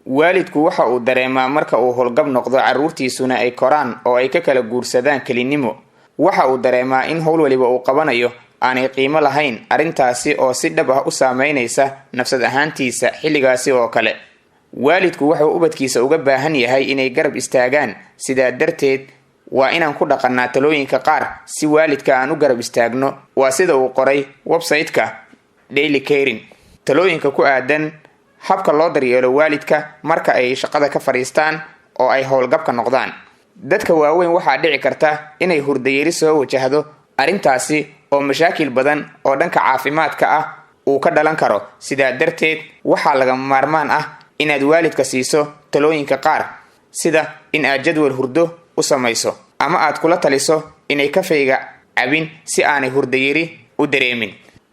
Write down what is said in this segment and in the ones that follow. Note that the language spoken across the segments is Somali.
Waalidku waxa uu dareemaa marka uu howlgab noqdo, carruurtiisuna ay koraan oo ay ka kala guursadaan kelinimo. Waxa uu dareemaa in howl waliba uu qabanayo aanay qiimo lahayn, arrintaasi oo si dhab ah u saameynaysa nafsad ahaantiisa. Xilligaasi oo kale waalidku wuxuu ubadkiisa uga baahan yahay inay garab istaagaan. Sidaa darteed waa inaan ku dhaqannaa talooyinka qaar si waalidka aan u garab istaagno. Waa sida uu qoray website-ka Daily Caring. Talooyinka ku aadan habka loo daryeelo waalidka marka ay shaqada ka fadhiistaan oo ay howlgabka noqdaan. Dadka waaweyn waxaa dhici karta inay hurdayari soo wajahdo, arrintaasi oo mashaakil badan oo dhanka caafimaadka ah uu ka dhalan karo. Sidaa darteed waxaa lagama maarmaan ah inaad waalidka siiso talooyinka qaar, sida in aad jadwal hurdo u samayso ama aad kula taliso inay kafeyga cabin si aanay hurdayari u dareemin.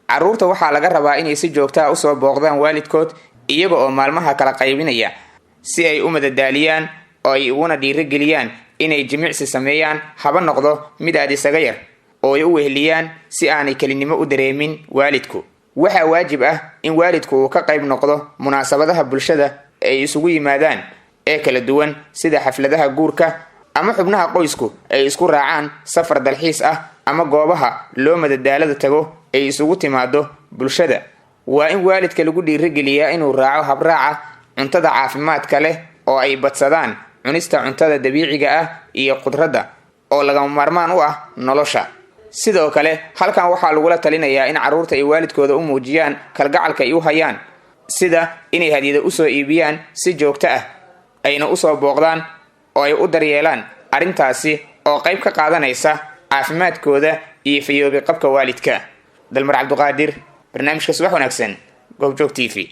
Carruurta waxaa laga rabaa inay si joogtaa usoo booqdaan waalidkood, iyaga oo maalmaha kala qaybinaya, si ay u madadaaliyaan oo ay uguna dhiirigeliyaan inay jimicsi sameeyaan, haba noqdo mid aad isaga yar, oo ay u weheliyaan si aanay kelinimo u dareemin waalidku. Waxaa waajib ah in waalidku uu ka qayb noqdo munaasabadaha bulshada ay isugu yimaadaan ee kala duwan, sida xafladaha guurka ama xubnaha qoysku ay isku raacaan safar dalxiis ah ama goobaha loo madadaalada tago ay isugu timaado bulshada. Waa in waalidka lagu dhiirigeliyaa inuu raaco habraaca cuntada caafimaadka leh oo ay badsadaan cunista cuntada dabiiciga ah iyo khudradda oo lagama maarmaan u ah nolosha. Sidoo kale halkan waxaa lagula talinayaa in carruurta ay waalidkooda u muujiyaan kalgacalka ay u hayaan, sida inay hadiyada usoo iibiyaan si joogto ah, ayna usoo booqdaan oo ay u daryeelaan, arrintaasi oo qayb ka qaadanaysa caafimaadkooda iyo fayoobi qabka waalidka. Dalmar Cabduqaadir, barnaamijka Subax Wanaagsan, Goobjoog TV.